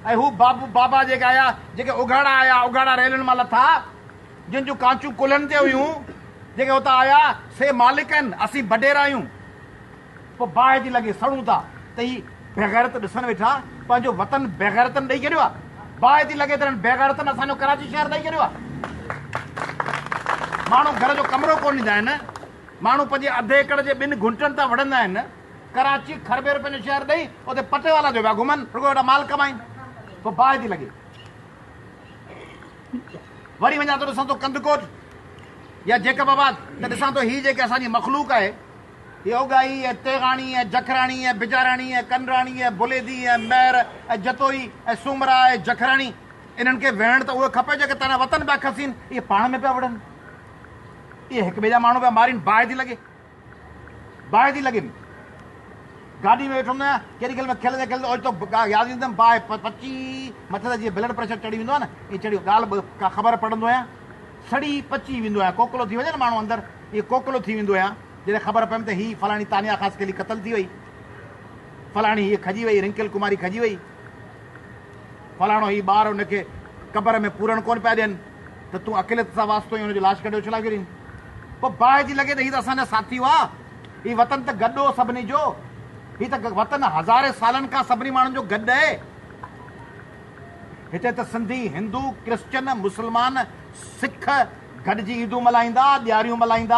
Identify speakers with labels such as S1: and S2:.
S1: ۽ هو بابو بابا جيڪي آيا، جيڪي اگهاڙا آيا، اگهاڙا ريلن مان لٿا، جن جون ڪانچون ڪلهن تي هيون، جيڪي اتان آيا، سي مالڪ آهن، اسين بڊيرا آهيون. پوء باهه ٿي لڳي، سڙون ٿا ته هي بيغيرت ڏسن ويٺا، پنهنجو وطن بيغيرتن ڏئي ڇڏيو آهي. باهه ٿي لڳي ته هنن بيغيرتن اسان جو ڪراچي شهر ڏئي ڇڏيو آهي. ماڻهو گهر جو ڪمرو ڪونه ڏيندا آهن، ماڻهو پنهنجي اڌ ايڪڙ جي ٻن گهنٽن تان وڙهندا آهن. ڪراچي کربين روپين جو شهر ڏئي اتي پٽيوالا جو پيا گهمن، رڳو ويٺا مال ڪمائين. پوء باهه ٿي لڳي. وري وڃان ٿو ڏسان ٿو ڪنڌڪوٽ يا جيڪب آباد ته ڏسان ٿو هي جيڪي اسان جي مخلوق آهي، هي اوڳاهي ۽ تيغاڻي ۽ جکراڻي ۽ بجاراڻي ۽ ڪنراڻي ۽ بليدي ۽ مهر ۽ جتوئي ۽ سومرا ۽ جکراڻي، انهن کي ويهڻ ته اهي کپي جيڪي تنهن وطن پيا کسين، اهي پاڻ ۾ پيا وڙهن، اهي هڪ ٻئي جا ماڻهو پيا مارين، باهه ٿي لڳي. باهه ٿي لڳيم. گاڏي ۾ ويٺو هوندو آهيان، ڪيڏي ڪيڏي مهل کلندي کلندي اوچتو ياد ايندم باهه پچي مٿي تي جيئن بلڊ پريشر چڙهي ويندو آهي نه ائين چڙهي ڳالهه به ڪا خبر پڙهندو آهيان سڙي پچي ويندو آهيان ڪوڪلو ٿي وڃي نه ماڻهو اندر ائين ڪوڪلو ٿي ويندو آهيان جڏهن خبر پيم ته هي فلاڻي تانيا خاصخيلي قتل ٿي وئي فلاڻي هيء کڄي وئي رنڪل ڪماري کڄي وئي فلاڻو هي ٻار ان کي قبر ۾ پورڻ ڪونه پيا ڏين ته تون اقليت سان واسطو ۽ ان جو لاش ڪڍي اڇلائي ڇڏين. پوء باهه جي لڳي ته هي ته اسان جا ساٿي هئا. هي وطن ته گڏ هو سڀني جو. هي ته وطن هزارين سالن کان سڀني ماڻهن جو گڏ اهي. هتي ته سنڌي، هندو، ڪرسچن، مسلمان، سک گڏجي عيدون ملهائيندا، ڏياريون ملهائيندا.